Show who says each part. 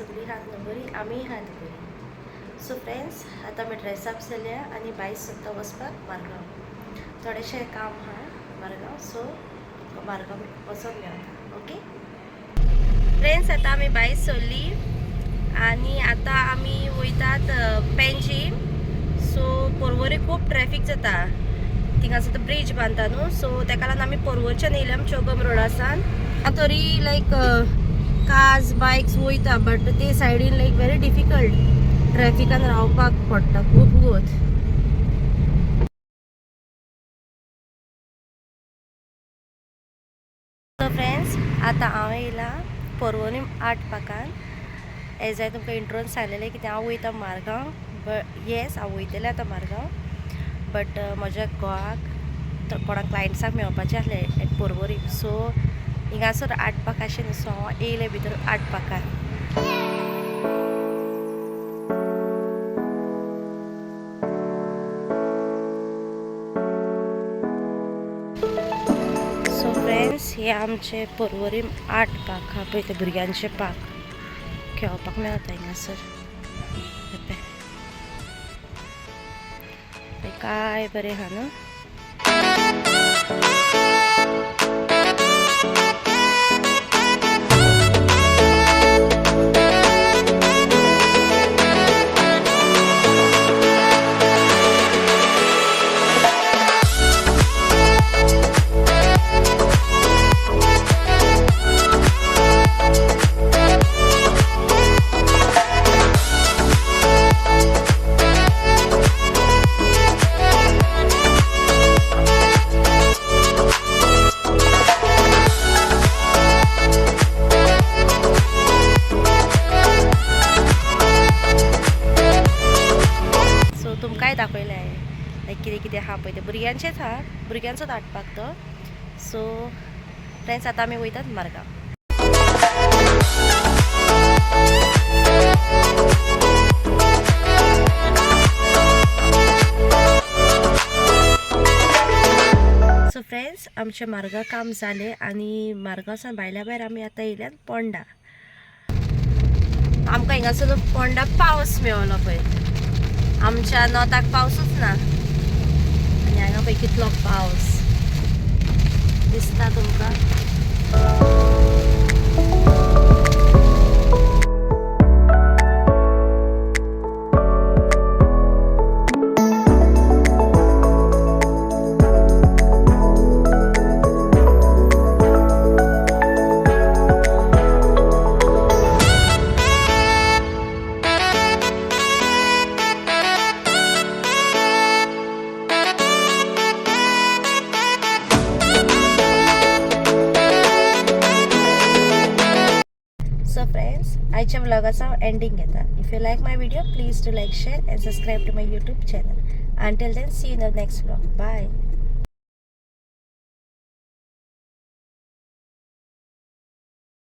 Speaker 1: सगळीं आहात न्हू बरी, आमीय आहात बरी. सो फ्रेंड्स, आतां आमी ड्रेसअप जाल्या आनी भायर सरता वचपाक मारगांव. थोडेशें काम आहा मारगांव, सो मारगांव वचोंक मेळटा. ओके फ्रेंड्स, आतां आमी भायर सरली आनी आतां आमी वयतात पेंजीम. सो पर्वरी खूब ट्रॅफिक जाता, थिंगासर तो ब्रिज बांदता न्हू, सो तेका लागून आमी पर्वरच्यान येयले आमी चोगम रोडासान. तरी लायक कार्स बायक्स वयता, बट ते सायडीन लायक व्हेरी डिफिकल्ट, ट्रॅफिकान रावपाक पडटा खूब वत. सो फ्रेंड्स, आतां हांव येयलां पर्वरी आर्ट पार्कान. एज हांवें तुमकां इंट्रोन सांगलेलें की हांव वयता मारगांव, बट येस हांव वयतलें आतां मारगांव, बट म्हज्या घोवाक कोणाक क्लायंट्साक मेळपाचें आसलें एट पर्वरी. सो हिंगासर आर्ट पार्क आशिल्लें न्हू, सो हांव येयलें भितर आर्ट पार्कार. सो फ्रेंड्स, हे आमचे पर्वरी आर्ट पार्क आहा पळय, ते भुरग्यांचे पार्क, खेळपाक मेळटा हिंगासर. हे पळय काय बरें आहा न्हू. सो तुमकांय दाखयलें हांवें लायक कितें कितें आहा पळय तें, भुरग्यांचेंच आहा, भुरग्यांचोच आर्ट पार्क तो. सो फ्रेंड्स, आतां आमी वयतात मारगांव. सो फ्रेंड्स, आमचें मारगांव काम जालें आनी मारगांव सावन भायल्या भायर आमी आतां येयल्यात पोंडा. आमकां हिंगासर पोंडा पावस मेवलो पळय. आमच्या नॉर्थाक पावसूच ना आनी हांगा पळय कितलो पावस दिसता तुमकां. सो फ्रेंड्स, आयच्या व्लॉगाचो हांव एंडींग घेता. If you like my video, please do like, share and subscribe to my YouTube channel. Until then, see you in the next vlog. Bye.